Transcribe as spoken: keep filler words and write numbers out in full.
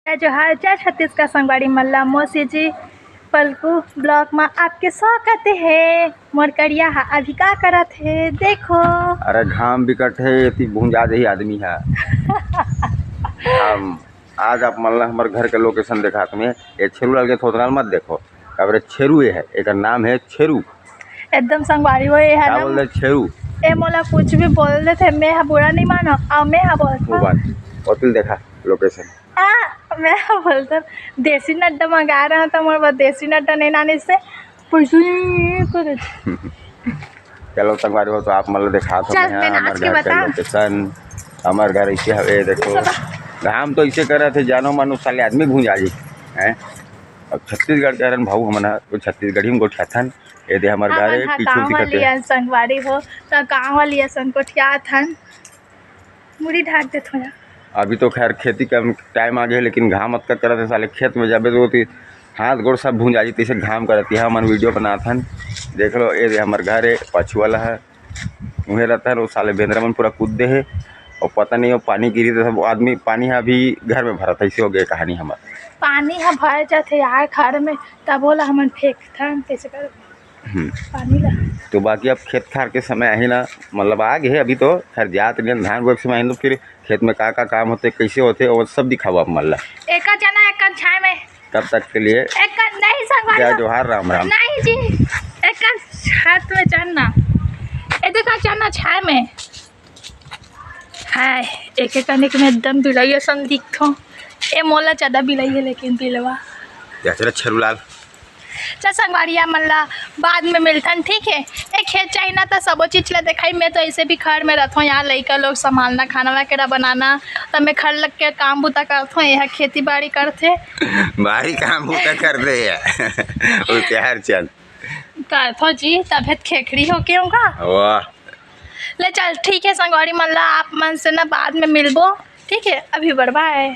जय जोहार, जय छत्तीसगढ़ संगवारी मन ला। मोर CG पलकू vlog मा आपके स्वागत हे। मोर करिया हा अभी का करत हे, देखो। अरे घाम बिकट हे, एती भुंजा जही आदमी हा। हम आज आप मन ला हमर घर के location देखात में, ये छेरू लाल के थोथराल मत देखो, काबर छेरू ये है, एकर नाम है छेरू। एकदम संगवारी हो, ये है का ना। बोल दे छेरू? ए मोला कुछ भी बोल देथे, मैं हा बुरा नहीं मानो, अउ मैं हा बोलथों। वो बात, और तू देखा location। हाँ, मैं हा बोलथों, देसी नड्डा मंगा रहा था, मोर बर देसी नड्डा नहीं लाने से पैसा नहीं करे। चलो संगवारी हो, तो आप मन ला देखात हन चल, मैं हमर नाच के घर के बता। Location, हमर घर ऐसे हवे, देखो। घाम तो ऐसे करत हे, जानो मानो साले आदमी भुंजा जी, हैं? अब छत्तीसगढ़ के हरन भाऊ, हमन ह तो छत्तीसगढ़ी में गोठियाथन। ये दे हमर घर हमन हे, हा पीछू गाँव दिखत वाली हे। अन संगवारी हो, त गाँव वाली असन गोठियाथन। मुड़ी ढाक देथों यार। अभी तो खैर खेती का time आ गए, लेकिन घाम अतका करत हे, साले खेत में जाबे तो ओती हाथ गोड़ सब भुंजा जी, तैसे घाम करत हे। हमन video बनाथन, देख लो, ये दे हमर घर हे, पछुआ वाला हे, उहे रहथन, वो साले बेंदरा मन पूरा कूद दे हे, और पता नहीं वो पानी गिरी तो सब आदमी, पानी हा अभी घर में भरत हे, ऐसे हो गए कहानी हमर। पानी हा भर जाथे यार घर में, तब ओला हमन फेंकथन, कैसे कर हम्म। पानी ला। तो बाकी अब खेत खार के समय आही ना, मतलब आ गए हे, अभी तो खैर जात नहीं, धान बोए के समय आही, तो फिर खेत में का का काम होथे, कैसे होथे, वो सब दिखाबो आप मन ला। एका चना, एका छाय में। कब तक के लिए? एका नहीं संगवारी जय हो। जोहार, राम राम। नहीं जी, एका छात में चना। ए देखा चना छाय में। हाय, एक एक कनिक में एकदम बिलई असन दिखथों। ए मोला ज्यादा बिलई हे लेकिन बिलवा। या चला छेरूलाल। चल संगवारी मन ला बाद में मिलथन, ठीक हे? ए खेत जाही ना त सबो चीज ला देखाही। मैं तो ऐसे भी घर में रहथों यार, लइका लोग संभालना, खाना वगैरह बनाना, त मैं घर लग के काम बुता करथों, ये खेती बाड़ी करथे। भारी काम बुता करथे यार। वो क्या हर चल। करथों जी, तभे त खेखड़ी हो के हूँ का। वाह। ले चल, ठीक हे संगवारी मन ला, आप मन से ना बाद में मिलबो, ठीक हे? अभी बर bye।